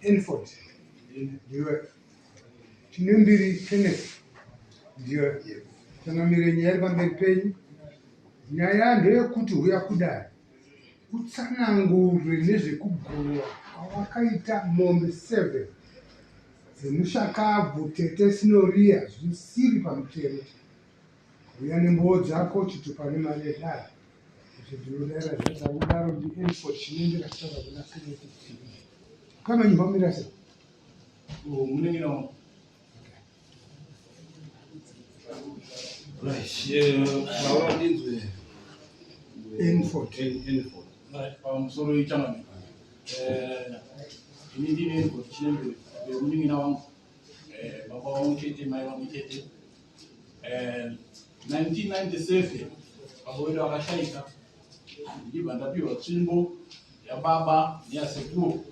Enford ndiwe. Chinembiri Kenneth ndiwe. Changamire, nyaya iri pamberi penyu. Nyaya ndeyekuti huya kudare utsanangure nezvekugurwa kwawakaita mombe 7 dzemushakabvu Tete Sinoria zvisiri pamutemo. Huya nembowo dzako, chitupa nemari yedare. Izvi ndinodaira zvakadaro ndiEnford Chinembiri achitaura kuna Kenneth TV. Kama nyumba mira sei? Oh, munin'ina wangu. Right, taura ndinzwe. N40. N4. Right, pamusoro ichangamira. Ini ndine N40 Chinembiri, munin'ina wangu. Baba vangu chete, mai vangu chete. 1997 baba vedu vakashaika, ndibva ndapiwa tsvimbo yababa neyasekuru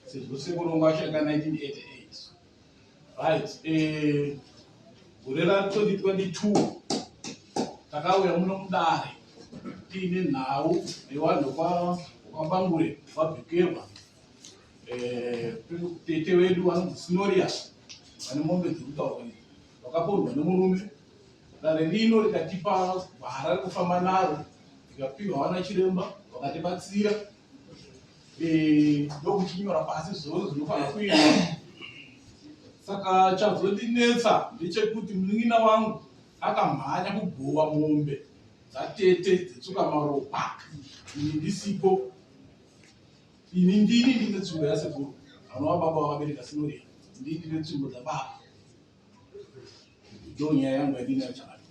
sezvo sekuru vangu vashaika 1988. Right, gore ra2022 takauya muno mudare tiine nhau yevanhu vekwaBangure vabhekerwa. Tete vedu vanonzi Sinoria vane mombe dziri kutaurwa idzi, vakapondwa nemurume. Dare rino rikatipa gwara rekufamba naro, rikapiwa vana chiremba vakatibatsira ndokuchinyora pasi zvose zvinofanira kuitwa. Saka chazondinetsa ndechekuti munin'ina wangu akamhanya kugowa mombe dzatete dzetsuka maropa ini ndisipo. Ini ndini ndine tsvimbo yasekuru vanova baba vakabereka Sinoria, ndini ndine tsvimbo dzababa. Ndo nyaya yangu yandinayo chakati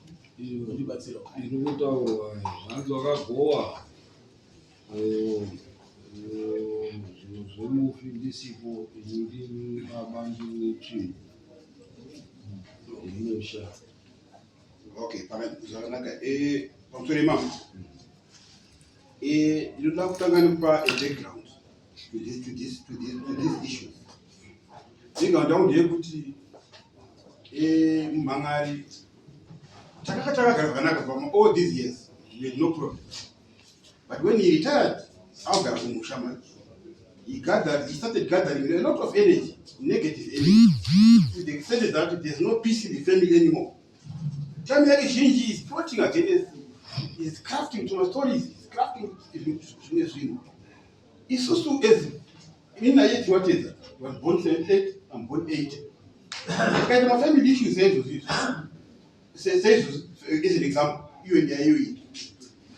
ndibatsira. Iri kutaurwa zvanzi wakagowa zvinhu zvemufi ndisipo, ini ndini baba ndine tsvimbo yemusha. Okay, zvakanaka. Pamusoro imamo, ndinoda kutanga nekupa a background to this issue. Background yangu ndeyekuti mumhangari takanga takagara zvakanaka for all these years. We had no problem, but when he retired, augara kumusha manje, he started gathering a lot of energy, negative energy, to the extent that there's no peace in the family anymore. Time yake zhinji is plotting against, is crafting tuma stories, is crafting zvimwe zvinhu. Isusu as ini naye tiwatedza, was born 78, I'm born 8. Tikaita mafamily issues seizvozvo izvi, seizvozvo, as an example, iyo nyaya iyoyi,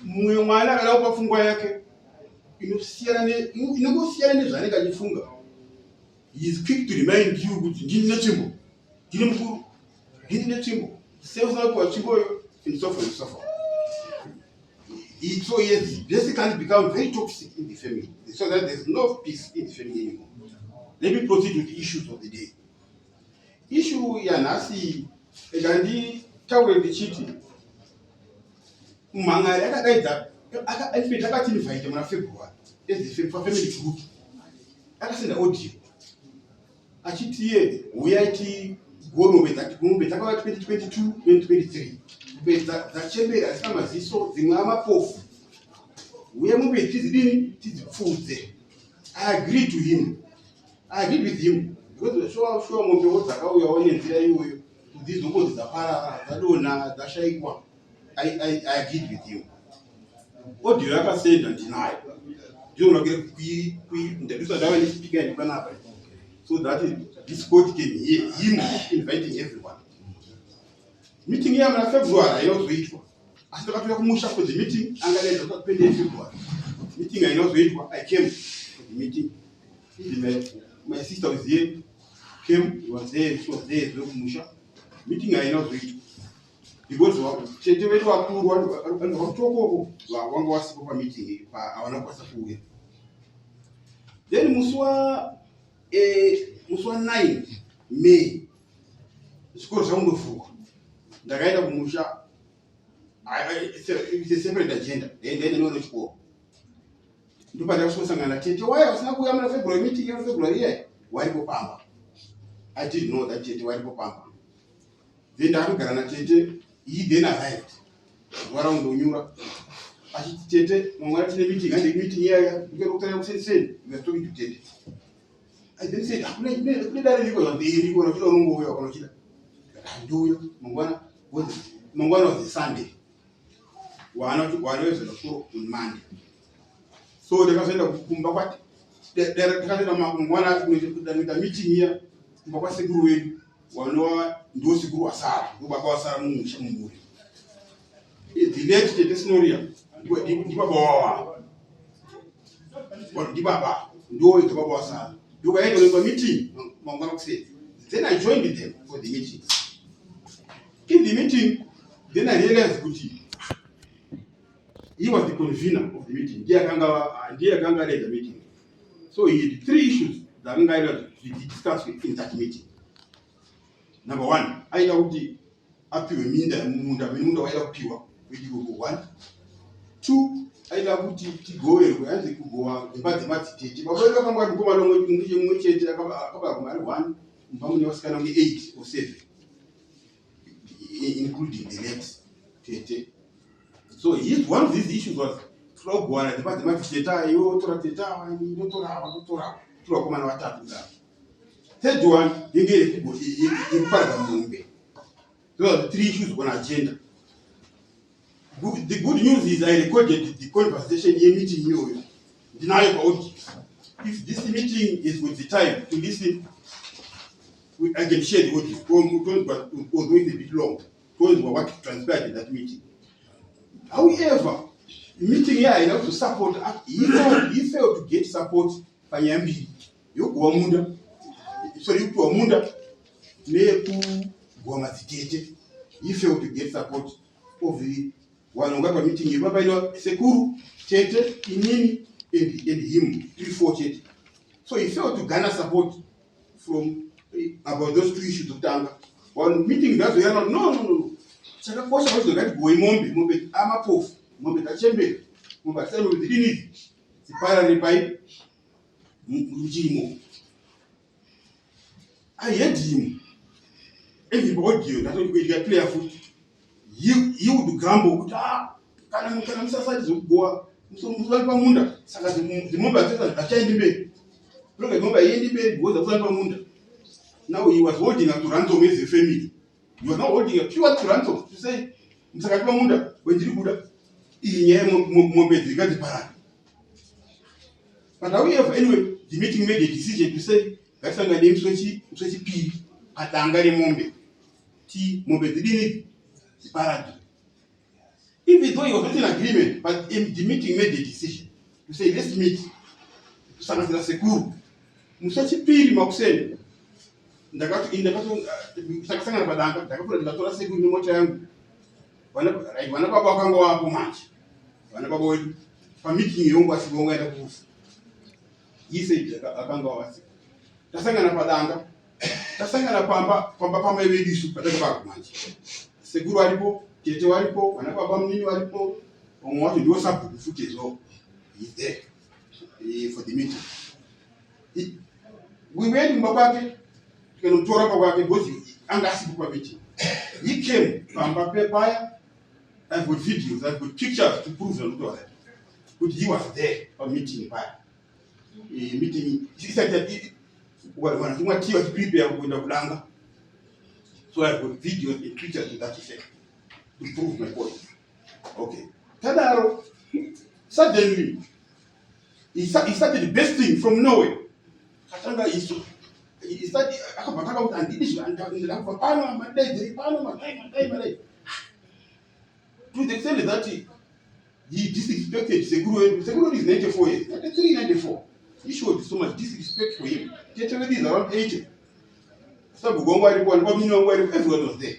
mumwe mwana akada kupa pfungwa yake inongosiyana nezvaanenge achifunga, he is quick to remind you kuti ndini netsvimbo, ndini mukuru, ndini netsvimbo, sei usina kupiwa tsvimboyo, and so forth and so forth. So he has basically become very toxic in the family, so that there's no peace in the family anymore. Let me proceed with the issues of the day. Issue yanhasi, ega nditaure ndichiti mumhangari akadaidza, in fact akatiinvite muna February as the family group, akasenda audio achiti iye huyai tigombe mombe dzakauya 2022, 2023, mombe dzachembera, dzisina maziso, dzimwe amapofu, huya mombe tizidini, tidzipfudze. I agree to him, I agreed with him, because sure sure mombewo dzakauyawo nenzira iyoyo dzizongozi dzaparara, dzadonha, dzashayikwa. I agreed with him. Audio yakasenda ndinayo, ndinoonakire ndadusa ndava nespeaker yandipanapa so that this court can hear him inviting everyone. Meeting iya muna February haina kuzoitwa, asi takatouya kumusha for the meeting. Angadaidza kuti apende February, meeting haina kuzoitwa. I came for the meeting. Even my sister was here, came, he was there, she was there zvekumusha. Meeting haina kuzoitwa because tete vedu vakuru vanobva kutokoko vanga vasipo pameeting, havana kukwanisa kuuya. Then musi wa 9 May, zvikoro zvakundovhurwa, ndakaenda kumusha. It's a separate agenda. Ndaenda neone chikoro, ndopandakasvosangana tete waya vasina kuuya muna February meeting. Yemuna February iye waripo pamba. I didn't know that tete waripo pamba. Then ndakatogara natete. He then arrived zuva raundonyura achiti, "Tete, mangwana tine meeting, hande meeting iyaya." Ndikada kutaura kuseni, we are talking to tete. I then said, hakuna kune dare riko zvanzi riko kana uchida unongouya kana uchida. Ndouya mangwana was mangwana was a Sunday. Wana wana wezoenda kuchikoro on Monday. So ndakazoenda kumba kwati takazoenda mangwana kunoita meeting iya kumba kwasekuru wedu wanova ndo sekuru wasara ndo baba wasara mumusha mumhuri. The late Tete Sinoria ndibaba wawa ndibaba ndo wega baba wasara ndokaenda kunoitwa meeting mangwana kuseni. Then I joined them for the meeting. In the meeting then I realized kuti he was the convener of the meeting, ndiye akanga lead the meeting. So he had three issues dzakanga aida discuss in that meeting. Number one, aida kuti apiwe minda, munda munda waida kupiwa wedikoko. One, two, aida kuti tigoverwe, anzi kugowa dzimba dzemadzitete. Baba vedu vakanga vari mukomana mumwe chete akabara kumari one mumba mune vasikana kunge eight or seven, including the late tete. So one of these issues was toda kugowana dzimba dzemadzitete, iwe wotora tete ava, ndotora ava, ndotora ava, tiri vakomana vatatu kudaro. Third one yenge yekuparadza mombe. Those are the three issues on agenda. The good news is I recorded the conversation yemeeting iyoyo, ndinayo paaudio. If this meeting is with the time to listen, I can share the audio, tonzwa, although it's a bit long, tonzwa what transpired in that meeting. However, meeting here haina kuzosupport. He failed to get support panyaya mbiri, yokuwa munda, sorry, yekupiwa munda neyekugowa madzitete. He failed to get support of the vanhu vanga pameeting iyo. Papaitwa sekuru, tete, inini and him, three four chete. So he failed to garner support from about those two issues. Kutanga vanhu meeting dzazoyana, No, chakakosha vacho ngatigowe mombe, mombe amapofu, mombe dzachembera, mombe hatisai, mombe dzidini idzi dziparare pai muchirimo." I heard him even audio ndatokuitika player futi. He would grumble kuti, "Ah, kana musasati zvekugowa musati pamunda, saka dzimombe hadzichaendi mberi, toga mombe haiendi mberi because hakusati pamunda." Now he was holding us to ransom as a family. He was not holding a pure to ransom to say musakati pamunda wendiri kuda iyi nyaya yemombe dzingadziparara. But however, anyway, the meeting made a decision to say ngatisangane musi wechipiri padanga remombe ti mombe dzidini dziparadzwe. Even though he was not in agreement, but in the meeting made a decision to say let's meet, kusanganisira sekuru, musi wechipiri makuseni. Takasangana padanga, ndakapfuura ndikatora sekuru nemota yangu. Right, vana baba vakanga vapo manje, vana baba wedu pameeting yongu asi vongaenda kuusa. He said akanga wavasika. Tasangana padanga, tasangana pamba pamai vedu isu patakabaka manje. Sekuru varipo, tete varipo, vana baba munini varipo, vamwe wacho ndiwo sabhuku futi as well. He's there for the meeting. We went kumba kwake tikanomutora pa kwake because anga asipo pameeting. He came pamba pepaya. I've got videos, I've got pictures to prove zvandikutaura kuti he was there pameeting paya. Meeting isati vanhu vachimwa tea vachiprepare kuenda kudanga. So I've got videos and pictures to that effect to prove my point. Okay, tadaro, suddenly he started bursting from nowhere. Katanga isu he started, akabva tanga kuti handidi, ndakubva pano, madaidziri pano, madai, madai, madai, to the extent that he disrespected sekuru wedu. Sekuru wedu is 94 years, 93, 94. He showed so much disrespect for him. Tete wedu is around 80. Sabhuku wangu aripo, vanhu wangu aripo, everyone was there.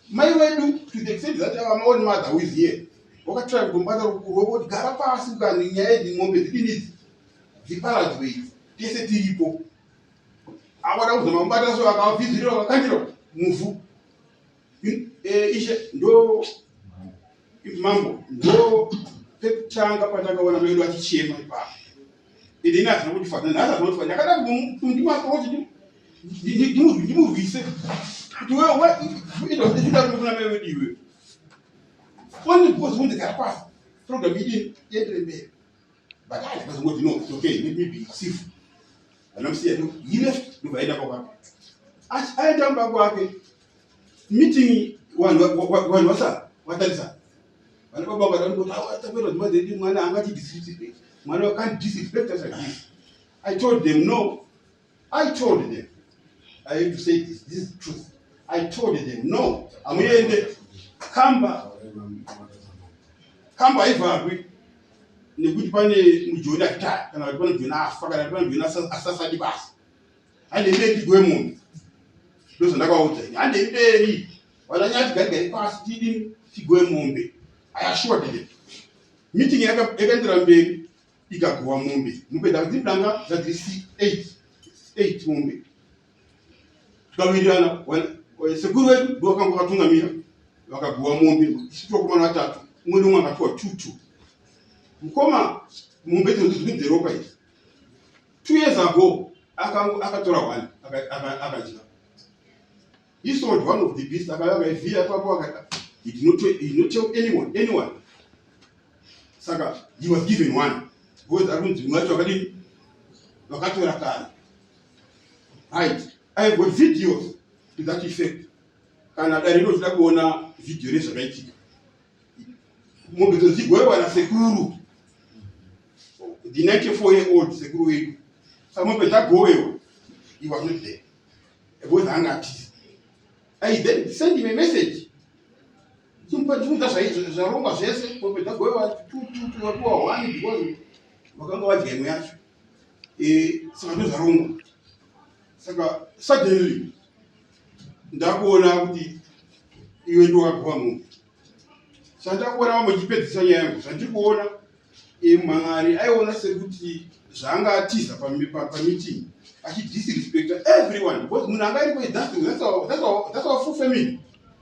Mai wedu, to the extent that our own mother who is here wakatry kutomubata ruoko kuti gara pasi kani, nyaya idzi mombe dzidini idzi dziparadzwe idzi, tese tiripo. Awada kuzama kumubata so akavhizirira, akakandira muvhu. Ishe ndo mambo, ndo pekutanga patakaona mai vedu achichema ipapo. Ende ini hazvina kundifadza, nhasi hazvina kundifadza. Ndakada kuti ndimuapproach, ndimurwise kuti wewe kuna mai vedu iwewe, only because unzi gara pasi, program idini iendere mberi. But I ndakazongoti, "No, it's okay, let me be civil." Vanamusiya, he left, ndobva aenda kwake. Aenda kumba kwake, meeting vanhu vasara vatarisa. Vana baba vakati vanoti, "Ah, takwenda dzimba dzedu, mwana angati disrespect. Mwana can't disrespect us like this." I told them no. I told them. I have to say this. This is the truth. I told them no. Amuende kamba kamba haivharwi nekuti pane mujoni akitaya kana kuti pane mujoni afa kana kuti pane mujoni asasadi basa. Handei tigwe munhu. Ndozvandakaudza ini. Handei mberi. Vananyati gari gari pasi tidini tigwe mombe. I assured them. Meeting yakaendera mberi ikagowa mombe. Mombe dzakadzidanga dzadziri 8 8 mombe. Tikawirirana, sekuru vedu ndo vakanga vakatungamira, vakagowa mombe isu tokomana vatatu, umwe neumwe akapiwa 2 2. Mukoma, mombe idzodzo dziri dzeropa idzi. 2 years ago akatora one akadya. He sold one of the beasts, akauya akaivhiya ipapo akada. He did not tell anyone. Saka he was given one because ari kunzi mumwe wacho wakadini vakatora kare. Right, I have got videos to that effect. Kana dare rinochida kuona vhidhiyo rezvakaitika, mombe dzodzigowewa nasekuru, the 94 year old sekuru wedu. Saka mombe dzagowewa, he was not there because anga atiza. I then send him a message chimuudza zvarongwa zvese, mombe dzagowewa two two two, wapiwa one because vakanga vadya imwe yacho. Saka ndozvarongwa. Saka suddenly ndakuona kuti iwe ndiwakagowa mombe. Zvandakuona vamwe chipedzisa nyaya yangu, zvandiri kuona, mhangari aiona sekuti zvaanga atiza pameeting achidisrespecta everyone because munhu anga ariko, that's our full family.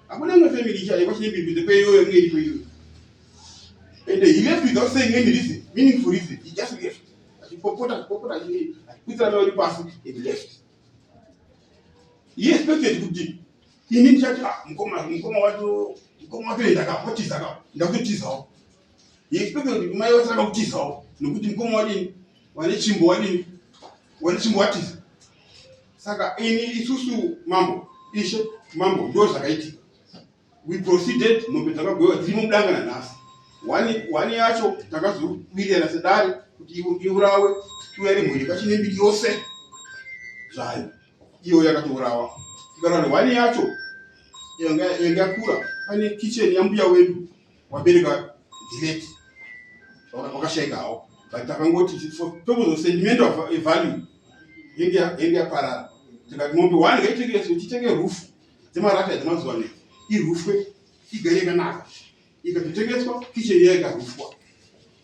Hakuna imwe family ichaikwa chine kunze kweiyoyo inge iripo iyoyo. And he left without saying any reason, meaningful reason. He just left achipopota, achipopota, achikwitsira mai pasi and left. He expected kuti ini ndichati, "Ah, mukoma wacho, mukoma wacho ndakatiza ka, ndakutotizawo." He expected kuti mai wacho akakutizawo nekuti mukoma wadini wane chimbo, wadini wane chimbo watiza. Saka ini isusu, mambo, ishe mambo, ndo zvakaitika. We proceeded, mombe dzakagowewa dziri mudanga nanhasi. One yacho takazowirirana sedare kuti iurawe, iuya nemhuri pachine mbiri yose zvayo. Iyo yakatourawa ikaona one yacho yanga yakura. Pane kitchen yambuya wedu wabereka the late wakashayikawo, but takangoti for purpose of sentimental value yenge yaparara. Tikati mombe one ngaitengeswe, titenge roof dzemarata dzemazuva ano, irufwe igare yakanaka. Ikatotengeswa kitchen iya ikarufwa,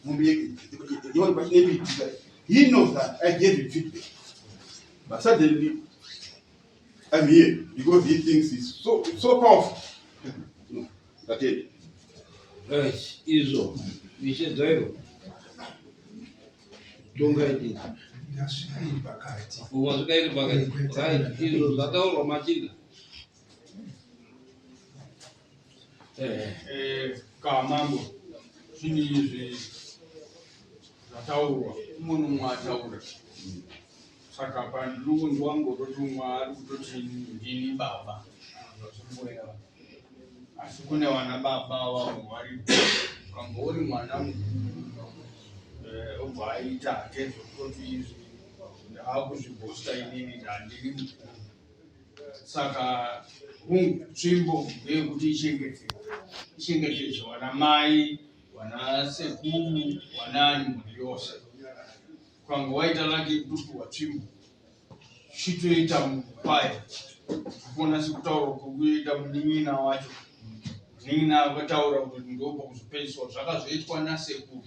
mombe yawanikwa chine mbiri. He knows that I gave him feedback, but suddenly I'm here because he thinks he's so, so powerful. No, ndatenda. Right, izvo ishe Dzairo, tongaitei? Ndasvika iri pakati. Wasvika iri pakati. Right, izvo zvataurwa machinda. Kamambo, zvinhu izvi zvataurwa, umwe nomumwe ataura. Saka pandiri kunzwa ngototi umwe ari kutoti ndini baba, zvazvimboreva, asi kune vana baba vamwe varipo. Ukanga uri mwana mukuru, obva aita hake zvekutoti izvi ndaakuzvibhosta inini ndandiri mukuru. Saka hungu, tsvimbo ndeyekuti ichengetedzwe, ichengetedzwe vana mai, vana sekuru, vanani, mhuri yose. Ukanga waita laki kutopiwa tsvimbo, chitoita mukwaya kuona sekutaura kwekuita munin'ina wacho. Munin'ina akataura kuti ndopa kuzopedziswa zvakazoitwa nasekuru,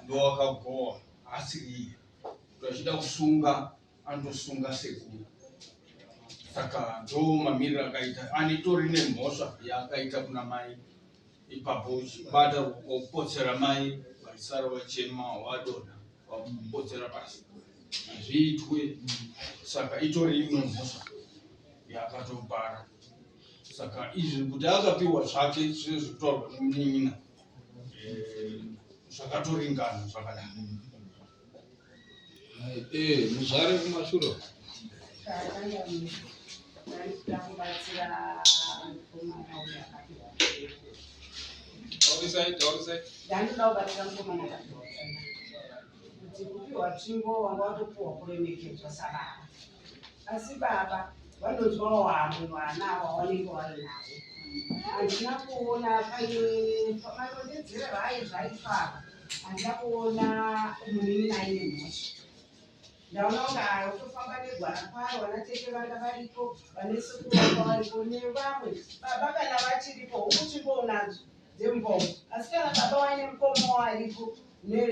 ndowakagowa asiri iye. Kuti achida kusunga anotosunga sekuru. Saka ndo mamiriro akaita, anitori nemhosva yaakaita kuna mai ipapo, uchibata kupotsera mai vaisara vachema, wadonha wakupotsera pasi, hazviitwe. Saka itori imwe mhosva yaakatopara. Saka izvi kuti akapiwa zvake zvine zvekutaurwa nemunin'ina, zvakatoringana zvakadaro. Eh, muzvare kumashure. Taurisai, taurisai. Ndanoda kubatsira mukomana akapiwa tsvimbo. Kuti kupiwa tsvimbo wanga watopiwa kuremekedzwa sababa. Asi baba vanonzwawo vamwe vana ava vanenge vari navo. Handina kuona paine marondedzero ayo zvaitwa apa. Handina kuona munin'ina aine mhosva. Ndaona kunge aya kutofamba negwara kwaro vana tete vanga varipo vane sekuru vanga varipo nevamwe baba kana vachiripo huku tsvimbo unadzo dzemukoma asi kana baba waine mukoma waripo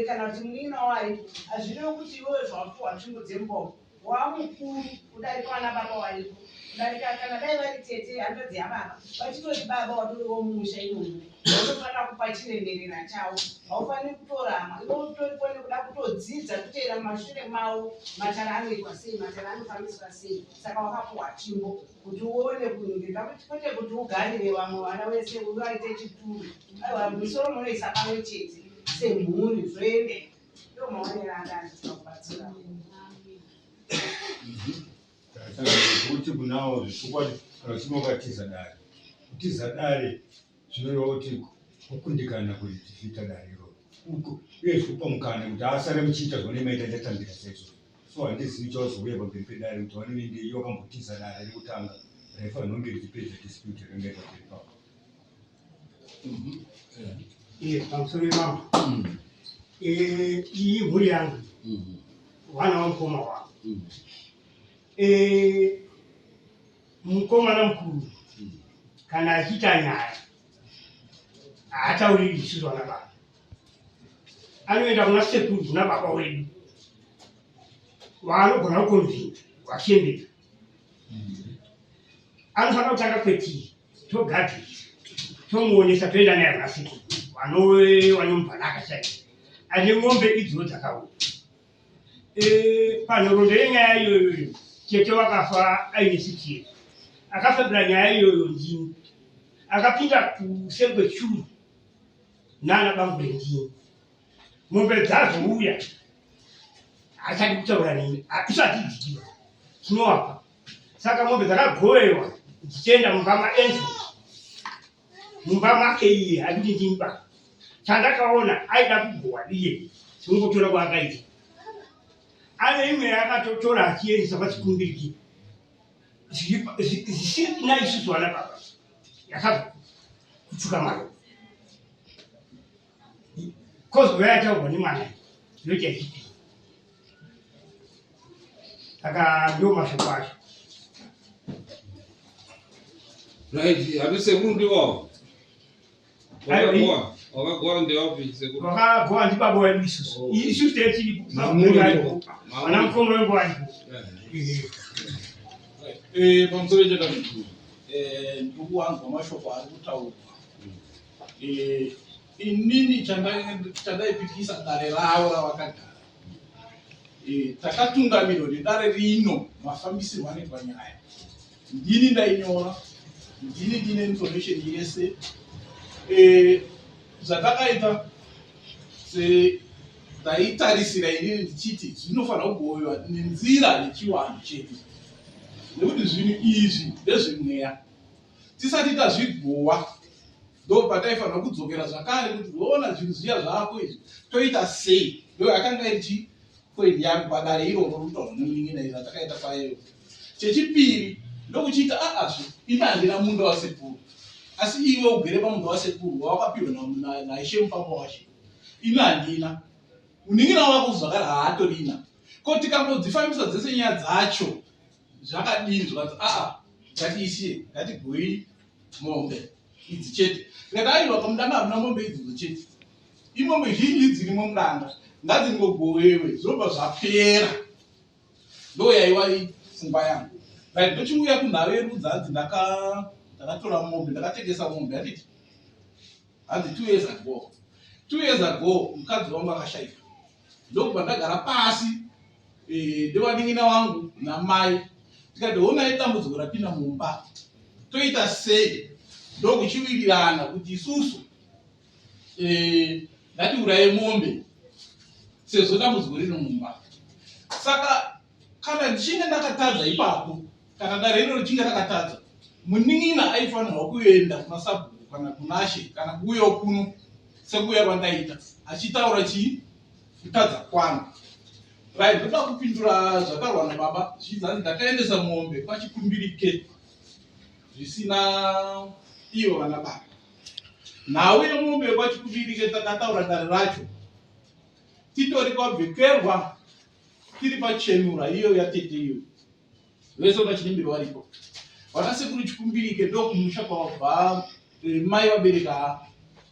kana kuti munin'ina waripo hazvirevi kuti iwewe zvawapiwa tsvimbo dzemukoma wamukuru kudarika vana baba waripo kudarika kana dai vari tete hanzvadzi yababa vachitori baba watoriwo mumusha imomo vanofanira kupa chiremerera chavo haufaniri kutorama iwe utoripo nekuda kutodzidza kuteera mumashure mavo matara anoitwa sei matara anofambiswa sei saka wakapuwa tsvimbo kuti uone kuningirika kuti kwete kuti ugarire vamwe vana vese uvaite chituru aiwa misoro munoisa pamwe chete semhuri zvoendeka ndo maonero anga andisina kubatsira kuti kunawo zvechokwadi kana uchinge wakatiza dare kutiza dare zvinoreva kuti kukundikana kuita dare iroro uyezve kupa mukana kuti asare muchiita zvaone maita chatambira saizvozvo so handizivi chawazouya pamberi pedare kuti vanenge iye wakambotiza dare rekutanga raifanira kunge richipedza dispute yakanga iri pamberi pako. Iye pamusoro imambo. Eh, iyi mhuri yangu. Vana vamukoma wangu. Eh, mukomana mukuru kana achiita nyaya haatauriri isusu vana baba. Anoenda kuna sekuru kuna baba wedu vaanogona kukonvinza vachembera. Anofanira kutanga kwetiri togadzirisa tomuonesa toenda naye kuna sekuru vanove vanomubvanaka chaizvo ane mombe idzo dzakauya e, panhoroondo yenyaya iyoyoyo tete wakafa aine sitiye akafambira nyaya iyoyo ndini akapinda kuseri kwechuru nana bangure ndini mombe dzazouya hachadi kutaura neni isu hatidzidiwa tinowapa saka mombe dzakagovewa dzichienda mumba maenzo mumba make iye handiti ndimba chandakaona aida kugowa iye singotora kwaakaita ane imwe yaakatotora achiendesa kwachikumbiriki zvisina isusu vana baba yakabva kutsvuka maro kozouya yataurwa nemwana inoita ichipii saka ndio mashoko acho right hati sekuru ndiwawo wakagowa ndewapi sekuru wakagowa ndibaba wedu isusu oh. isusu tiri vana mukoma wengu varipo eh, pamusoro chakati eh, ndikuwanzwa mashoko ari kutaurwa eh, inini chandaipikisa dare ravo ravakagara e, takatungamirwa nedare rino mafambisirwo anoitwa nyaya ndini ndainyora ndini ndine information yese e, zvatakaita se ndaitarisira inini ndichiti zvinofanira kugovewa nenzira yechivanhu chedu nekuti zvinhu izvi ndezvemweya tisati tazvigowa ndo pataifanira kudzokera zvakare kuti voona zvinhu zviya zvako izvi toita sei ndo yakanga iri chi point yangu padare iroro rutaura nemunin'ina iri ratakaita payo chechipiri ndokuchiita aazve ini handina munda wasekuru asi iwe ugere pamunda wasekuru wawakapiwa naishe mufambo washe ini handina munin'ina wako zvakare haatorina ko tikangodzifambisa dzese nyaya dzacho zvakadini zvikanzi aa ngatiisiye ngatigoyi mombe idzi chete ndikati aiwa pamudanga hamuna mombe idzodzo chete imombe zhinji dzirimo mudanga ngadzingogowewe zvinobva zvapera ndo yaiwa pfungwa yangu right ndochiuya kunhau yerudzi hanzi ndakatora mombe ndakatengesa mombe handiti hanzi 2 years ago 2 years ago mukadzi wangu akashaika ndokubva ndagara pasi eh, ndevanin'ina wangu namai tikati honai dambudziko rapinda mumba toita sei ndokuchiwirirana kuti isusu eh, ngatiuraye mombe sezvo dambudziko riri mumba. Saka kana ndichinge ndakatadza ipapo, kana dare iro richinge rakatadza, munin'ina aifanirwa kuenda kuna sabhuku kana kunashe kana kuuyawo kuno sekuuya kwandaita achitaura chii kutadza kwangu. Right, ndoda kupindura zvataurwa nababa zvichinzi ndakaendesa mombe kwachikumbirike zvisina ivo vana baba. Nhau yemombe yekwachikumbirike takataura dare racho titori kwabvekerwa tiri pachenura iyo yatete iyo vese vachinimbiri varipo vana sekuru chikumbirike ndokumusha kwabva eh, mai vabereka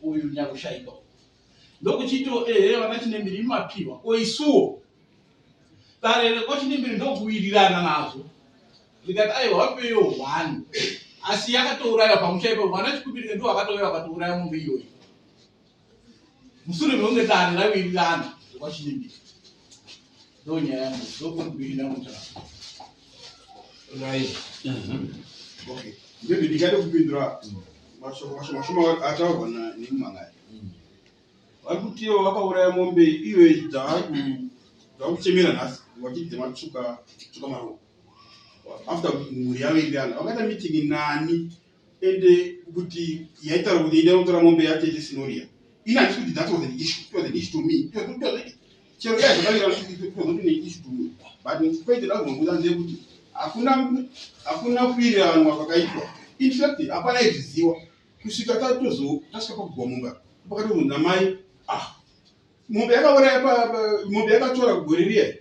uyu nyakushaika ndokuchitiwo ehe vana chinembiri imapiwa ko isuwo dare rekwachinembiri ndokuwirirana nazvo rikati aiwa vapeyo one asi yakatouraya pamusha ipapo vana chikumbirike ndo vakatouya vakatouraya mombe iyoyo musure mekunge dare rawirirana rekwachinembiri ndonyaya yangu ndokumbirina mutara. Right. Okay. Maybe ndingade kupindura mashoko mashoma mashoma ataurwa nemumhan'ari. Vari kuti ivo vakauraya mombe iyo dzakuchemera nhasi vachiti dzematsvuka tsvuka maropa. After mhuri yavo iriana vakaita meeting nani ende kuti yaitaura kuti enda kutora mombe yatete Sinoria. Ini handisi kuti that was an issue. It was an issue to me. It was, it was, chero dai zvakavira it was not an issue to me. But kwete ndazvinobuda ndeyekuti hakuna hakuna kuwirirana kwakaitwa. In fact hapana aizviziva kusvika tatozo tasvika pakugwa mumba pakati munhu namai ah mombe yakauraya mombe yakatora gore riya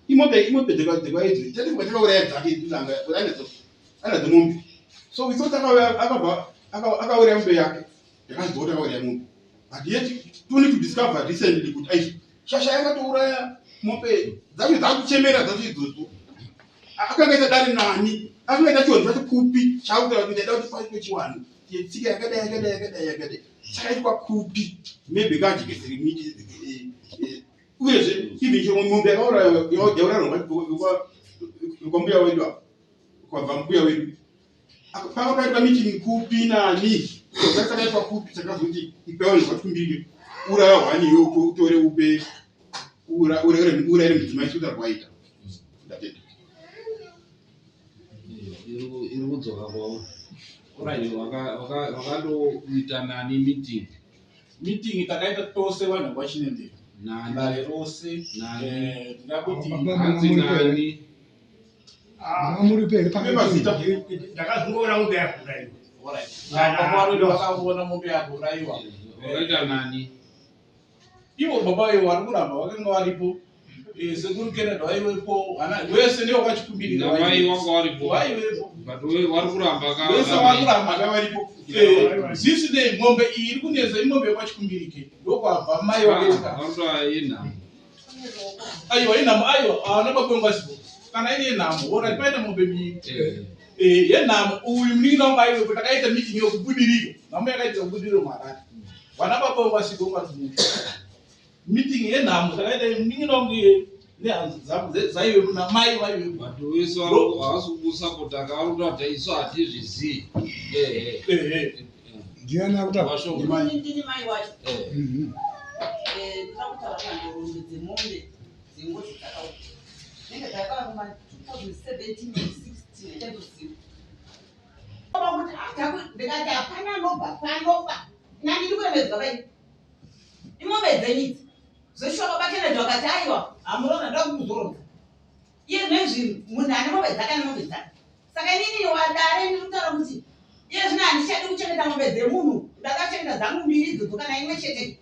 imombe imombe dzekwaidzi tati takauraya dzake anga anadzo anadzo mombe so we thought akabva akauraya mombe yake yakaziva kuti akauraya mombe but yet only to discover recently kuti aizvo shasha yakatouraya mombe dzacho dzakuchemera dzacho idzodzo akanga ita dare nani akanga ita chiwanhu chacho kupi chaakutaura kuti ndaida kuti paitwe chiwanhu chetsika yakadai yakadai yakadai yakadai chakaitwa kupi maybe kajekeseri miti uyezve even chero mombe yakauraywa yauraywa kwambuya wedu apa kwabva mbuya wedu panga paitwa meeting kupi nani chakaitwa kupi chakazoti ipewa zvakatumbirike uraya hwani iwe utore upe uraire mudzimai sekuti kwaita ndatenda iri kudzoka kwauri wakandoita nani meeting meeting takaita tose vanhu vachinendera nani dare rose Nani? eh, ndingakuti Baba, hanzi nani Muri pere Pane mazita. Ndakazongoona mombe yakuuraiwa. Alright. Baba wedu vakaona mombe yakuurayiwa wakaita nani ivo baba ivo vari kuramba vakanga varipo Eh, sekuru Kennedy vaivepo ana wese ndivo vachikumbirira namai wanga waripo vaivepo but wari kuramba ka wese vari kuramba Vana varipo Eh, zvisinei mombe iyi iri kunetsa imombe yekwachikumbirike ndokwabva mai vakaita vakutoa yenhamo aiwa yenhamo aiwa ana baba vangu vasipo kana iri yenhamo ora paita mombe mbiri Eh, yenhamo uyu munin'ina wangu aiwepo takaita meeting yokubudiriro nhamo yakaitika kubudiriro muharare vana baba vangu vasipo kwatimusha meeting yenhamo takaita munin'ina wangu iye nehanzi dzangu dzaivepo namai vaivepo but wese havasi kukusapota ka vari kutoata isu hatizvizii ehe ehe Ndiani akutaura? vashoma Ini ndini mai wacho. Eh. Eh, ndinoda kutaura panhoroondo dzemombe dzengozi dzakauya. Dzinenge dzakauya kuma 2017 16 handichatozivi. Baba kuti ndikati hapana anobva panofa. Nani ndiri kuremedzwa vai. Imombe dzenyu idzi. Zveshuwa baba Kennedy vakati aiwa hamurona ndoda kumuzorodza. Iye nezvi munhu ane mombe dzake ane mombe dzake. Saka inini wadare ndiri kutaura kuti iye zvino handichadi kuchengeta mombe dzemunhu ndakachengeta dzangu mbiri idzodzo kana imwe chete.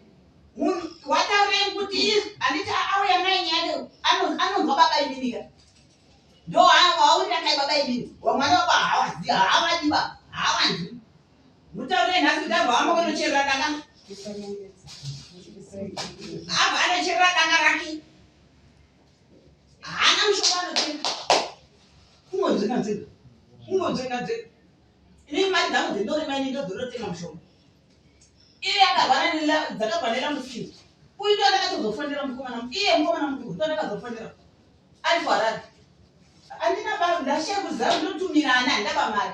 Munhu wataurei kuti handiti auya naye nyaya anonzwa baba imini ka. Ndo waurira kai baba imini. Wamwana wako haawazivi haavadi baba haawanzwi. Mutaurei nhasi kuti abva wamba kunocherera danga. Abva anocherera danga rake. Haana mushonga anotenga. Kungonzvenga nzvenga. Kungonzvenga nzvenga. Ini mari dzangu dzendorima ini ndodzinotenga mushonga. Iye yakarwara dzakabva nelamusiki. Uyu ndo andakatozofonera mukomana. Iye mukomana mukuru ndo andakazofonera. Ari kuHarare. Handina ba ndashaya kuziva ndinotumira ani handina ba mari.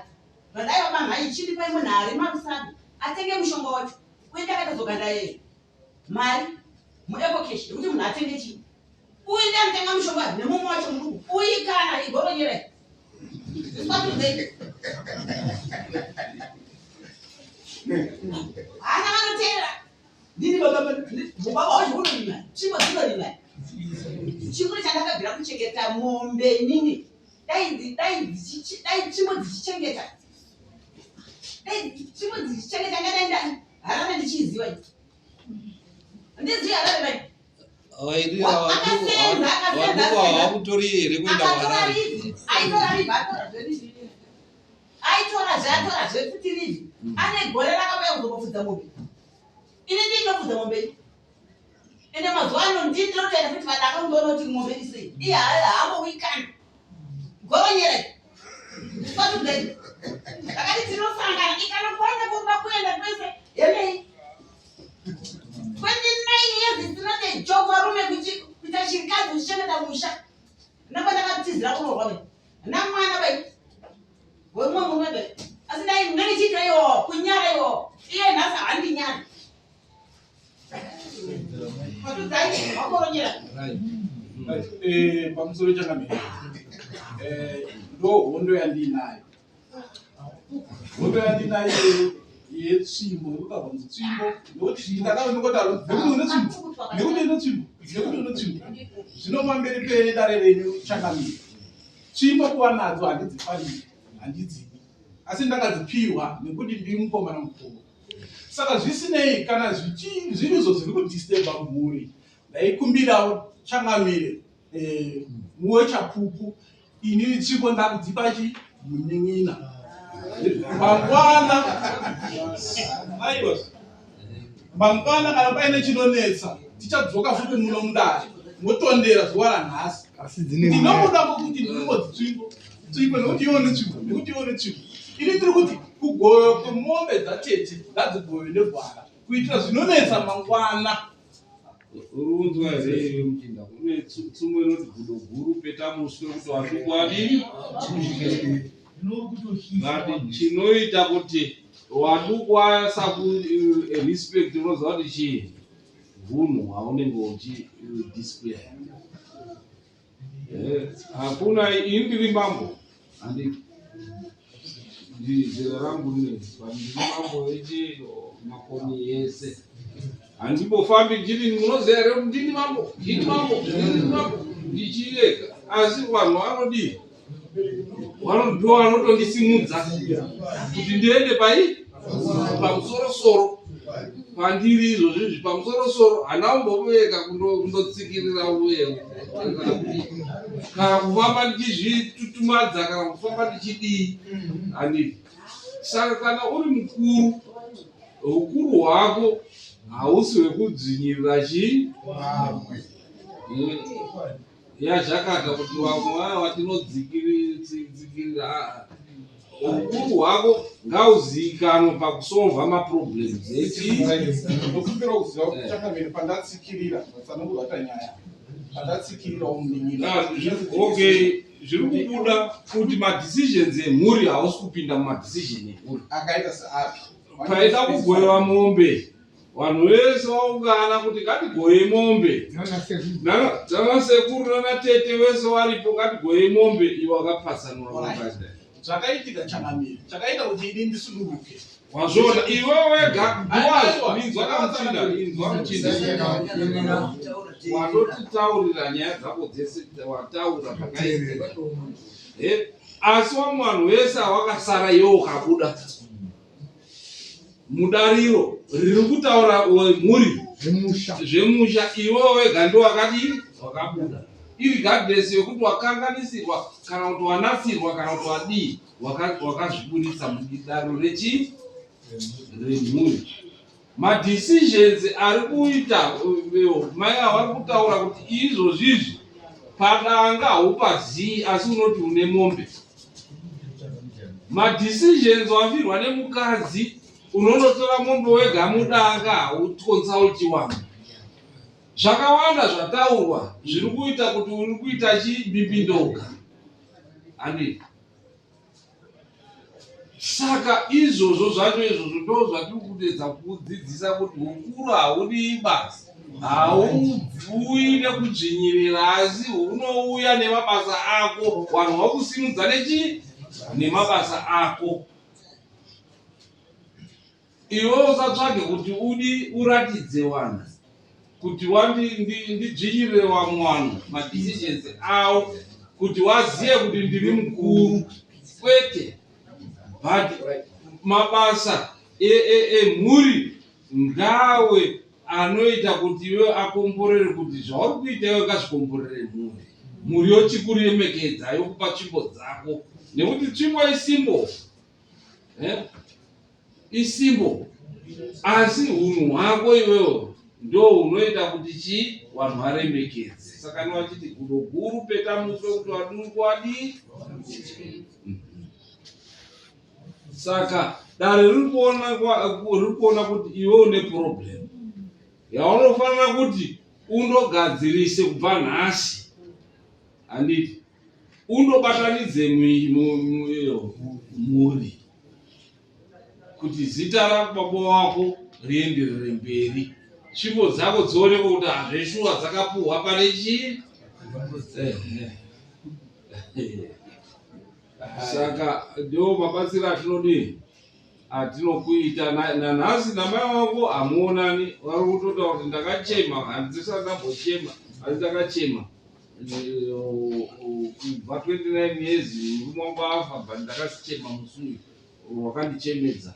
Zvadai baba mhai chindipai munhu ari marusabi atenge mushonga wacho. Uye ndakatozoganda yeye mari muEcocash yekuti munhu atenge chii. Uyu ndiye anotenga mushonga nemumwe wacho muduku. Uyu kana igoronyera. Iswatuzei. Hana vanoteera. Ndini baba baba wacho unorima. Tsvimbo dzinorima. Chikuru chandakabvira kuchengeta mombe inini. Dai dai dai tsvimbo dzichichengeta. Dai tsvimbo dzichichengeta ngadai ndani. Harare ndichiiziva iyi. Handizivi Harare mai. Vaduku havakutori here kuenda kuHarare? Aitora rivhi, atora zverivhi. Aitora zve atora zve futi rivhi. Ane gore rakauya kuzongofudza mombe. Ini ndini ndinofudza mombe iyi. Ende mazuva ano ndini ndinotoenda futi vadaka kundoona kuti mombe iri sei. Iye haambowikana. Goronyera. Kwatudai. Akati tinosangana ikana kuenda kumba kuenda kwese. Yemei. 29 years is not a joke varume kuita chirikadzi uchichengeta musha. Ndakatizira kuroorwa be. Namwana bai. Wemumwe murume be. Asi dai ndinenge iwo kunyara iwo. Iye nhasi handinyari. Kwatudai wakoronyera. Eh, pamusoro changamire eh, ndo hondo yandiinayo hondo yandinayo yetsvimbo yekutaura kunzi tsvimbo nekuti ndakave ndingotaura nekuti une tsvimbo nekuti une tsvimbo nekuti une tsvimbo zvino pamberi pedare renyu changamire tsvimbo kuva nadzo handidzifariri handidzidi asi ndakadzipiwa nekuti ndiri mukomana mukuru saka zvisinei kana zvirizvo zviri kudisturba mhuri ndaikumbirawo changamire eh, muwe chapupu inini tsvimbo ndakudzipa chi munin'ina mangwana aiwa mangwana kana paine chinonetsa tichadzoka futi muno mudare motondera zuva ranhasi ndinomuda kwekuti ndinongodzi tsvimbo tsvimbo nekuti ione tsvimbo nekuti ione tsvimbo ini tiri kuti kugovewa kwemombe dzatete ngadzigove negwara kuitira zvinonetsa mangwana Urunzwa here iwe muchinda? Kune tsumo inoti gudo guru peta muswe kuti watukwa adii? But chinoita kuti wadukwa saku eh, respect unoziva kuti chii? Hunhu hwaunenge uchi eh, display. Eh, hakuna ini ndiri mambo handiti zera rangu rine but ndiri mambo vechi makoni yese handimbofambi ndichiti munoziva here kuti ndini mambo ndini mambo ndini mambo ndichiyega asi vanhu vanodii vanondiwa vanotondisimudza kuti ndiende pai pamusorosoro pandiri izvozvi izvi pamusorosoro handina kumboveka kundotsikirira uyewo kana kufamba ndichizvitutumadza kana kufamba ndichidii handii saka kana uri mukuru ukuru hwako hausi hwekudzvinyirira chii yazvakata kuti vamwe vaya vatinodzikirira ukuru hwako ngauzivikanwe pakusolva maproblems echinokumbira kuziva kuti chakamiri pandatsikirira vatsanangurwa ta nyaya pandatsikirirawo munin'ina okay zviri kubuda kuti madecisions emhuri hausi kupinda mumadecision emhuri akaita seapi paida kugovewa mombe Vanhu vese vaungana kuti ngatigoye mombe. Nana sekuru nana tete vese varipo ngatigoye mombe iwe wakapatsanura mombe. Zvakaitika changamire chakaita kuti ini ndisununguke. Wazviona iwe wega ndiwazvo inzwa kamuchinda inzwa muchinda watotitaurira nyaya dzako dzese wataura zvakaitika. Eh, asi wamwe vanhu vese awakasara iwe ukabuda. mudariro riri kutaura mhuri zvemusha iwe wega ndo wakadii wakabuda irregardless yekuti wakanganisirwa kana kuti wanatsirwa kana kuti wadii wakazviburitsa mudaro rechii remhuri madecisions ari kuita mai ava vari kutaura kuti izvozvizvi padanga haupazii asi unoti une mombe madecisions wafirwa nemukadzi unonotora mombe wega mudanga hauconsulti wangu zvakawanda zvataurwa zviri kuita kuti uri kuita chibimbindoga handi saka izvozvo zvacho izvozvo ndo zvatiri kuedza kudzidzisa kuti ukuru haudii basa Hauuyi nekudzvinyirira asi unouya nemabasa ako, vanhu vakusimudza nechii? Nemabasa ako. Iwe usatsvage kuti udi uratidze vanhu kuti wandidzvinyirire vamwe vanhu madecisions avo kuti wazive kuti ndiri mukuru kwete but mabasa emhuri e, e, ngawe anoita kuti iwe akomborere kuti zvauri kuita iwe ngazvikomborere mhuri mhuri yochikuremekedza yokupa tsvimbo dzako nekuti tsvimbo isimbo eh? Isimbo asi hunhu hwako iwewo ndo hunoita kuti chii vanhu varemekedze saka nevachiti gudo guru peta muswe kuti vaduku wadii saka dare riri kuona kuti iwe une problem yaunofanira kuti undogadzirise kubva nhasi handiti undobatanidze mhuri kuti zita rababa wako rienderere mberi tsvimbo dzako dzionekwe kuti hazveshuwa dzakapuhwa pane chii saka ndiwo mabatsiro atinodii atinokuita nanhasi namai wako hamuonani vari kutotaura kuti ndakachema handisati ndambochema asi ndakachema kubva 29 years murume wangu afa but ndakasichema musi uyu wakandichemedza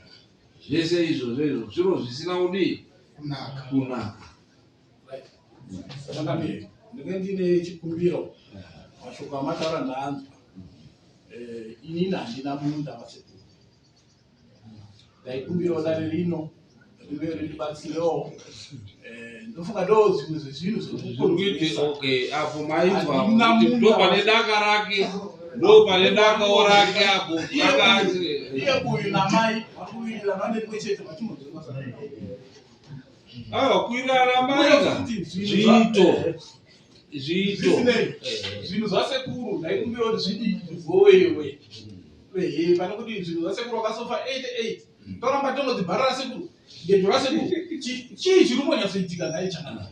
zvese izvozvo izvo zviro zvisina kudii kunaka kunaka ndinge ndine chikumbiro mashoko amataura ndaanzwa eh, inini handina munda vasekuru ndaikumbirawo dare rino rive rindibatsirewo eh, ndofunga ndo zvimwe zvezvinhu zvekuti okay apo maizwa kuti ndo pane daka rake ndo pane dakawo rake apo iye uyu namai vakuwirirana vane rimwe chete vachimbodzwa awa kuwirirana maika zviito zviito zvinhu zvasekuru ndaikumbira kuti zvidii zvigowewe ehe pane kuti zvinhu zvasekuru wakasofa 88 toramba tongoti bhara rasekuru gejo rasekuru chii chiri kumbonyatsoitika nhai chakanaka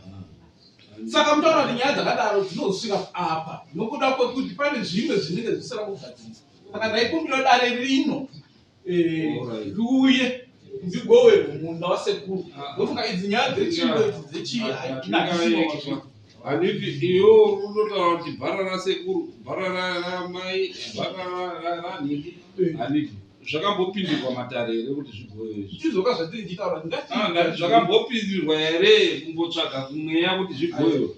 saka mutaura kuti nyaya dzakadaro dzinozosvika apa nokuda kwekuti pane zvimwe zvinenge zvisina kugadzirisa saka ndaikumbira dare rino eh, riuye ndigowe munda wasekuru ah. ndofunga idzi nyaya dzechimbo idzi dzechii handiti iyo unotaura kuti bhara rasekuru bhara ramai bhara ranhingi eh. handiti zvakambopindirwa matare here kuti zvigowe izvi ndizvoka zvatiri ndichitaura ah, zvakambopindirwa here kumbotsvaga kumweya kuti zvigowewe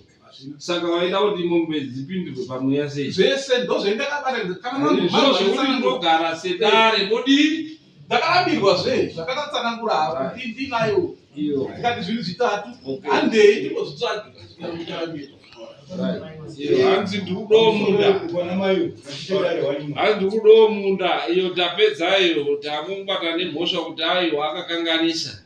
saka vaida kuti mombe dzipindirwe pamweya sei zvese ndozvendakabatanidza kana zviro zvekuti ndogara sedare modii ndakarambirwa zve zvakakatsanangura kuti ndinayo ndikati zvinhu zvitatu handei timbozvitsvage hanzi ndikudawo munda hanzi ndikudawo munda iyo tapedza iyo tamubata nemhosva kuti aiwa akakanganisa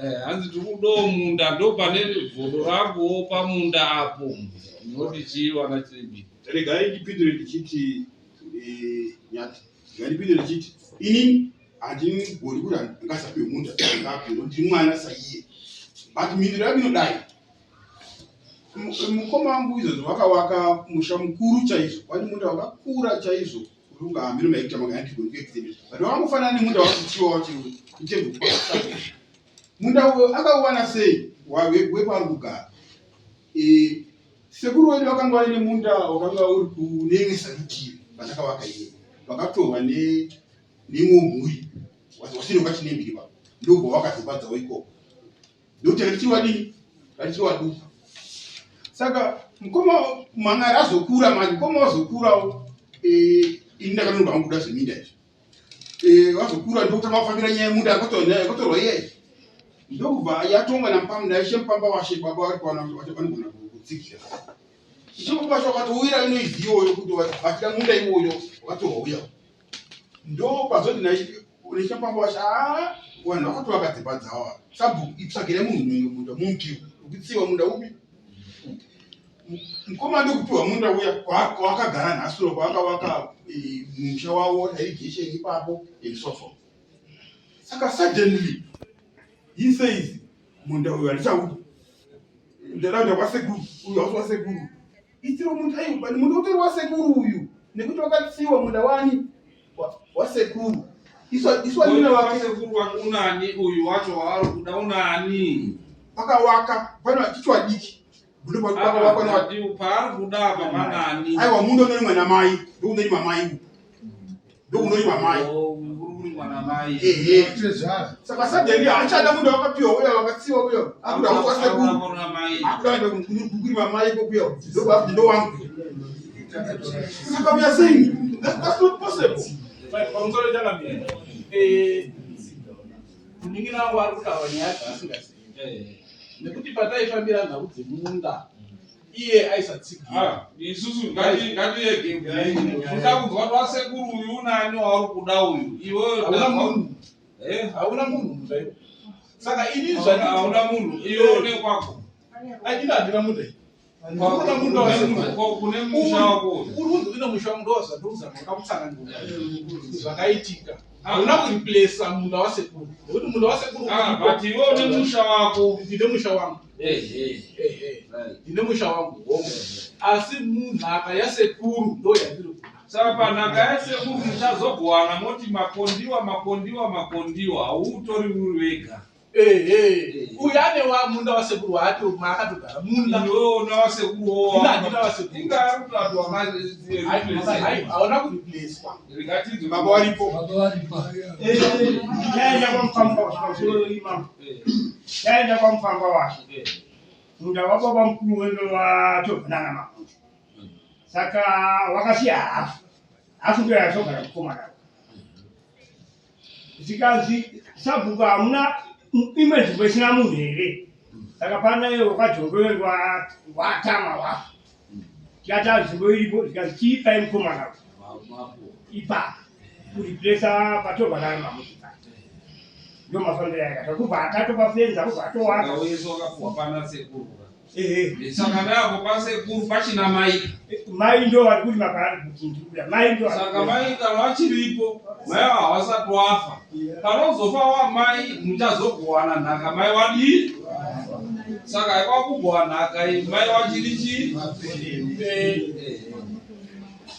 eh, hanzi ndikudawo munda ndo pane godo ranguwo pamunda apo noti chii wana chibi regai ndipindure ndichiti eh, nyati Ngandipinde ndichiti inini handingoni kuti ndingasapiwe munda ndingapiwe ndiri mwana saiye but mhinduro yangu inodai mukoma wangu izvozvo vakawaka musha mukuru chaizvo wani munda wakakura chaizvo kuti ungahambire maekita mangani ndigoni kuextend but wakangofanana nemunda wakuchiwa wacho kutembo munda uyo akauwana sei wepaari kugara e, sekuru wedu vakanga vaine munda wakanga uri kuneimwe sarutivi pandakavaka iye vakatorwa neimwe mhuri wasiri kwachinembiri pa ndobva wakazopadzawo ikoko ndokuti rachiri wadini rachiri waduku saka mukoma mangari azokura manje mukoma wazokurawo e, ini ndakanonoka hangu kuda zveminda izvi Eh, vazokura ndokutanga kufambira nyaya yemunda yakatorwa iye ndokubva yatongwa naishe mupamba washe baba vari kuwana vanogona kutsigira ishe mupamba washe wakatowira inoizi iyoyo kuti vachida munda iwoyo wakatorwa uya ndopazoti naishe mupamba washe aa vanhu vakatovaka dzimba dzavo sabhuku itsvagire munhu munda mumupiwe ukutsiwa munda upi mukoma ndokupiwa munda uya kwawakagara nhasi uno kwawakavaka eh, musha wavo irrigation ipapo and so forth saka suddenly he says munda uyu handichaudi Ndaraunda kwasekuru uyu hausi wasekuru. Itiro muntu ayi but muntu utori wasekuru uyu nekuti wakatsiwa munda wani wasekuru. Iswa iswa nina wake sekuru wake unani uyu wacho waari kuda unani? Pakawaka pano chichwa diki. Munda pakawakwa na paari kuda apa panani? Aiwa munda unorimwa namai ndokunorimwa mai. Ndokunorimwa mai. Oh, uri namai. Ehe. Saka suddenly haachada munda wakapiwa uya wakatsiwa uya. Akuda kufa sekuru. Akuda kuenda kurima mai ikokuya. Ndokuti ndowangu. Saka we are saying that's not possible. Pamusoro changamire. Eh, munin'ina wangu ari kutaura nyaya dzaasingazivi. Nekuti pataifambira nhau dzemunda iye aisatsigira. Ah, isusu ngatirege kuda kunzwa kuti wasekuru uyu unani wauri kuda uyu iwe hauna munhu eh? Hauna munhu munda iwe. Saka ini hauna munhu iwe une kwako. Ini handina munda iyi. Kuna munda wasekuru. Kune musha wako uri kunzi une musha wangu ndowazvandiri ndakutsanangura zvakaitika. Hauna kureplacer munda wasekuru nekuti munda wasekuru Ah, but iwe une musha wako. Ndine musha wangu. Ehe, ndine musha wangu hongu, asi munhaka yasekuru ndo yandiri kuda. Saka panhaka yasekuru muchazogowana moti makondiwa makondiwa makondiwa, hauutori uri wega. Ehe, uyu ane wa munda wasekuru waati maakatogara munda. Iwe una wasekuru wo. Ina handina wasekuru. Inga ari kutatu waka Hauna kureplacewa. Ringatinzwe Baba waripo. Taenda kwamufamba pamusoro imam. Taenda kwamufamba wacho. Munda wababa mukuru wendo watobvanana makuti. Saka wakasiya hafu. Hafu ndiyo yazogara mukomana. Zvikanzi sabhuku hamuna imwe nzvimbo isina munhu here? Saka pana iye wakajongwe watama wafa. Tikati nzvimbo iripo zvikanzi chiipai mukomana ipapo kureplacer patorwa nayo mamuti paya. Ndo mafambiro ayakaita kubva atatopa fenza kubva atowaka. Wese wakapuwa pana sekuru. Ehe. Saka napo pasekuru pachina mai. Mai ndo vari kurima paari kuti ndikuda. Mai ndo vari Saka kurima. mai kana vachiripo, mai ava havasati wafa. Panozofa wamai muchazogowana nhaka mai wadii? Saka haikwa kugowa nhaka iyi mai wachiri chii?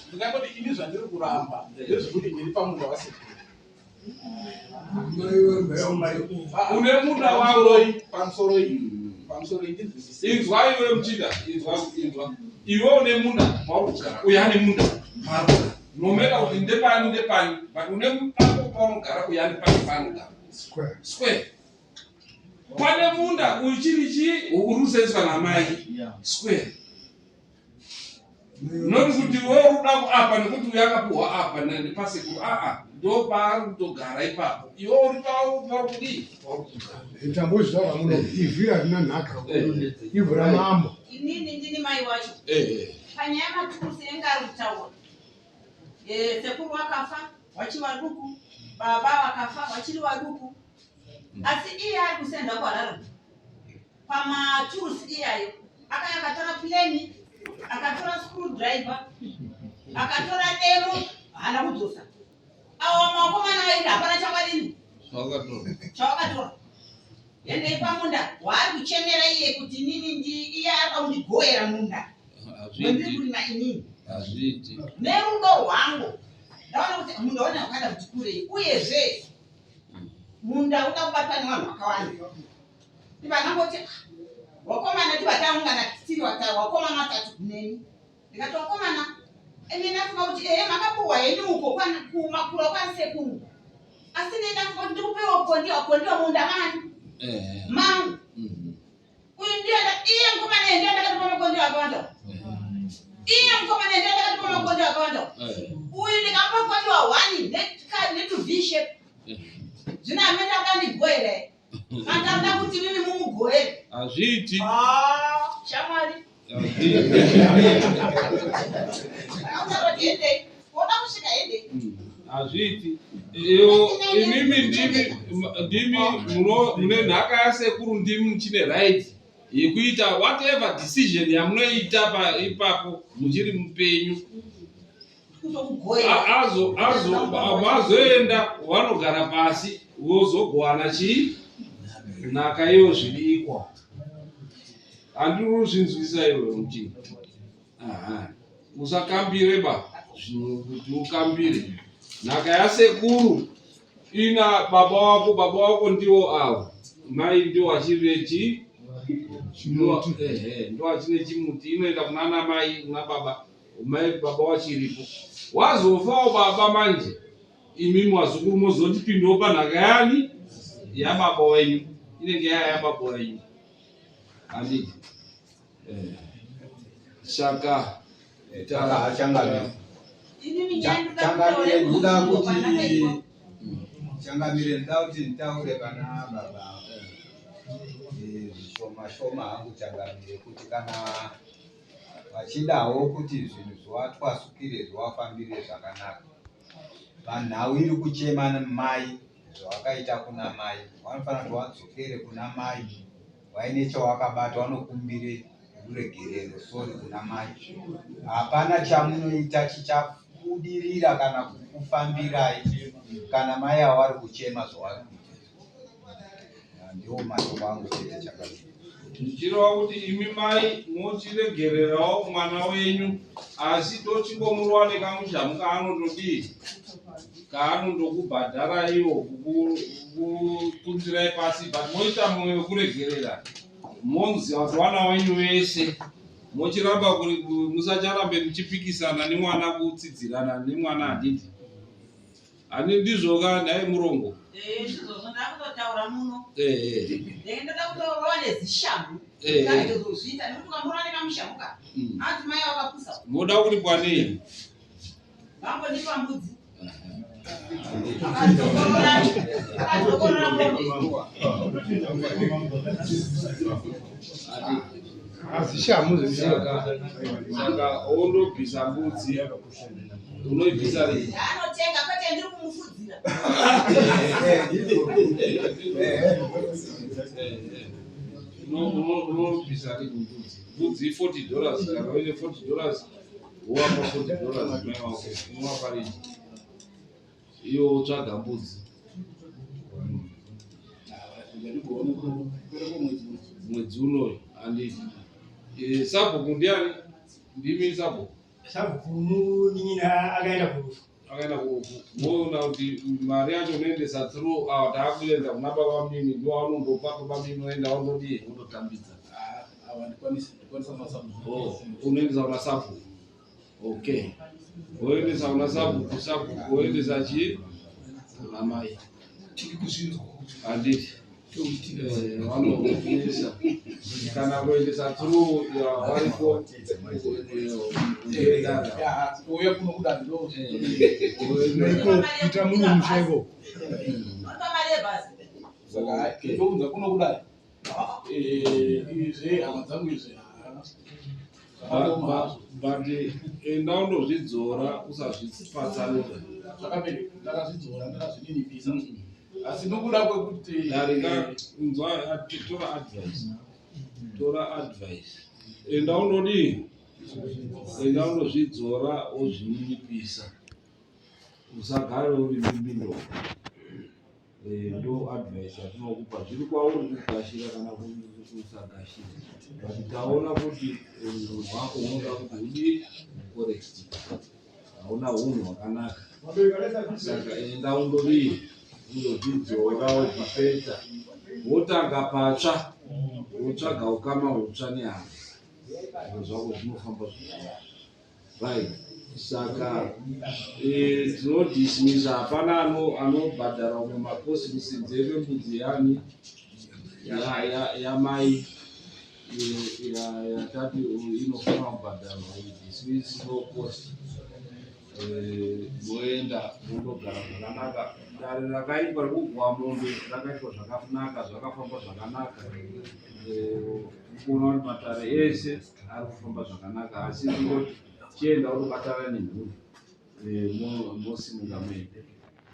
Ndingangoti ini zvandiri kuramba ndezvekuti ndiri pamunda wasekuru. Une munda wako. Pamusoro iyi. Pamusoro iyi ndinzwisise. Inzwa iwe muchinda, inzwa inzwa. Iwe une munda pauri kugara, uyu ane munda paari kugara. No matter kuti ndepani ndepani, but une pako paunogara uyu ane pake paanogara. Square. Square. Pane munda uyu chiri chii uri kusenzwa namai. Square. Not kuti iwe uri kuda apa nekuti uyu akapuhwa apa nepasekuru aa ndo paari kutogara ipapo. Iwe uri pauri kudii? Pauri kugara. Tambozvitaura muno ivhu harina nhaka ivhu ramambo. Inini ndini mai wacho. Panyaya yamaturusi enge ari kutaura. Sekuru wakafa wachiri waduku, baba vakafa wachiri waduku. Asi iye ari kusenda kuHarare pamaturusi iyayo akauya akatora pleni, akatora screwdriver, akatora demo, haana kudzosa. Awa makomana vairi hapana chakadini chawakatora. Endei pamunda waari kuchemera iye kuti inini ndi iye ari kundigoera munda wendiri kurima inini. Hazviiti. Nerudo rwangu ndaona kuti munda une wakada kuti kurei, uyezve munda uda kubatwa nevanhu vakawanda. Tivanangoti wakomana tivataungana tiri wakomana watatu neni. Ndikati wakomana imi ndafunga kuti ehe makapuhwa henyu uko kumakura kwasekuru, asi ne ndafunga kuti ndikupewa kondiwa kondiwa munda mani mangu. Uyu ndiye iye mukomana ndiye ndakatipa makondiwa akawanda. Iye mukomana ndiye ndakatipa makondiwa akawanda. Uyu ndikamupa kondiwa 1 netu V shape. Zvino amene akandigoera. Mandamda kuti mimi mumugoere. Hazviiti. Ah, shamwari. Hazviiti. Autaura hendei. Woda kusvika hendei. Hazviiti. Iyo imimi ndimi mune nhaka yasekuru, ndimi muchine right yekuita whatever decision yamunoita ipapo muchiri mupenyu. Mazoenda vanogara pasi vozogowana chii nhaka iyo zviri equal. Handiri kuzvinzwisa iwe muchii. Aha. Usakambire ba zvinhu kuti ukambire. Nhaka yasekuru ina baba wako, baba wako ndiwo avo. Mai ndiwo achiri vechi ehe, ndiwo achine chimuti inoenda kuna ana mai kuna baba. Mai baba wachiripo. Wazofawo baba manje. Imi wazukuru mozoti pindawo panhaka yani yababa wenyu. Inenge yaya yababa wenyu. Handiti. Saka changamire changamire ndoda kuti changamire ndoda kuti nditaure pana baba zvishoma shoma hangu changamire kuti kana vachidawo kuti zvinhu zviwatwasukire zviwafambire zvakanaka panhau iri kuchema mai zvawakaita kuna mai vanofanira kuti wadzokere kuna mai waine chawakabata wanokumbire ruregerero sorry kuna mai hapana chamunoita chichabudirira kana kukufambirai kana mai avo vari kuchema zvavari kuita ndiwo mashoko angu chete chakadii Zvichireva kuti imi mai mochiregererawo mwana wenyu asi tochingomurova nekamushamu kaanotodii kaanondokubhadhara iwo kukupunzirai pasi but moita mwoyo wekuregerera moziva kuti vana wenyu vese mochiramba musacharambe muchipikisana nemwana kutsidzirana nemwana handiti Ani ndizvo ka nhai murongo? Eh, ndizvozvo ndakutotaura muno. Eh. Eh, ndoda kutourwa nezishamhu. Eh. Ndazozviita nekuti ukamurova nekamushamhu ka. Anzi mai wakapusa. Moda kuripwa nei? Vambondipa mbudzi. Akadzokorora akadzokorora mombe. Azishamu Saka saka ondobvisa mbudzi unoibvisa rii? Anotenga kwete ndiri kumufudzira. Unobvisa rii mbudzi? Mbudzi $40 kana uine $40 wowapa $40 mai wako unowapa rii? Iyo wotsvaga mbudzi. Mwedzi unoyu handiti. Sabhuku ndiani? Ndimi sabhuku. Sabhuku munin'ina akaenda kurufu. Akaenda kurufu. Moona kuti mari yacho unoendesa through awa taakuenda kuna baba mini ndiwo vanondopa baba mini oenda ondodii ondotambidza. Awa ndikwanisa ndikwanisa masabhuku. Oh, unoendesa kuna sabhuku. Okay. Woendesa kuna sabhuku, sabhuku woendesa chii? Kuna mai. Tiri kuzvinzwa. Handiti. Vanoendesa kana kuendesa through variko kuuya kuno kudai ndo Iko kuita muno musha iko. Vanopa mari yebhasi. Saka ndounza kuno kudai. Izvi hama dzangu izvi but enda undozvidzora usazvipatsanura. Zvakabereka ndakazvidzora ndakazvininipisa asi nokuda kwekuti Darika inzwa tora advice. Tora advice. Enda undodii? Enda undozvidzora wozvininipisa. Usagare uri mbimbindoga. Ndo advice yatinokupa zviri kwauri kugashira kana kusagashira but taona kuti unhu hwako unoda kuti udii correct hauna unhu hwakanaka saka enda undodii undozvidzora wozvipeta wotanga patsva wotsvaga ukama hutsva nehama zviro zvako zvinofamba zvakanaka. Right. Saka tinodismisa hapana anobhadhara umwe makosi kusinze kwembudzi yani yamai yatati inofanira kubhadharwa dismiss no cost. Moenda mondogara zvakanaka. Dare rakaitwa rekugwa mombe rakaitwa zvakanaka zvakafamba zvakanaka. Kuona kuti matare ese ari kufamba zvakanaka asi ndingoti chienda unobatana nemhuri mosimuka muende.